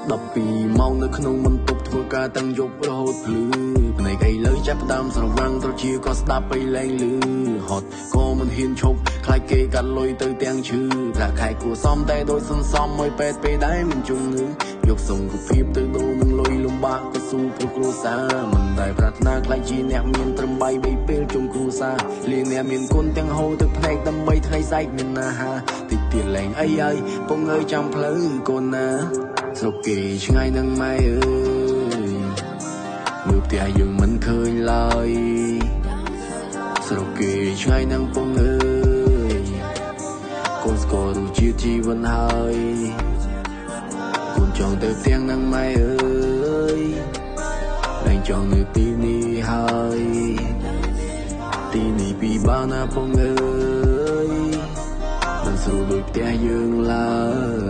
12ម៉ោងនៅក្នុងបន្ទប់ធ្វើការទាំងយប់រហូតភ្លឺភ្នែកឥឡូវចាប់ផ្ដើមស្រវាំងត្រជាក៏ស្ដាប់ពេលលែងលឺហត់ក៏មិនហ៊ានឈប់ខ្លាចគេកាត់លុយទៅទាំងឈឺប្រាក់ខែគួសមតែដូចសន្សំមួយពេទ្យពេលដែរមិនជំងឺយកសុខភាពទៅដូរនឹងលុយលំបាកក៏ស៊ូព្រោះគ្រួសារមិនដែលប្រាថ្នាខ្លាចជាអ្នកមានត្រឹមបាយបីពេលជុំគ្រួសារលៀងអ្នកមានគុណទាំងហូរទឹកភ្នែកដើម្បីថ្ងៃស្អែកមានអាហារតិចទៀតលែងអីហើយពងអើយចាំផ្លូវកូនណាស្រុកគេឆ្ងាយនឹងម៉ែអើយមើលផ្ទះយើងមិនឃើញឡើយស្រុកគេឆ្ងាយនឹងពងអើយកូនស្គាល់រសជាតិជីវិតហើយកូនចង់ទៅផ្ទះនឹងម៉ែអើយលែងចង់នៅទីនេះហើយទីនេះពិបាកណាស់ពងអើយមិនស្រួលដូចផ្ទះយើងឡើ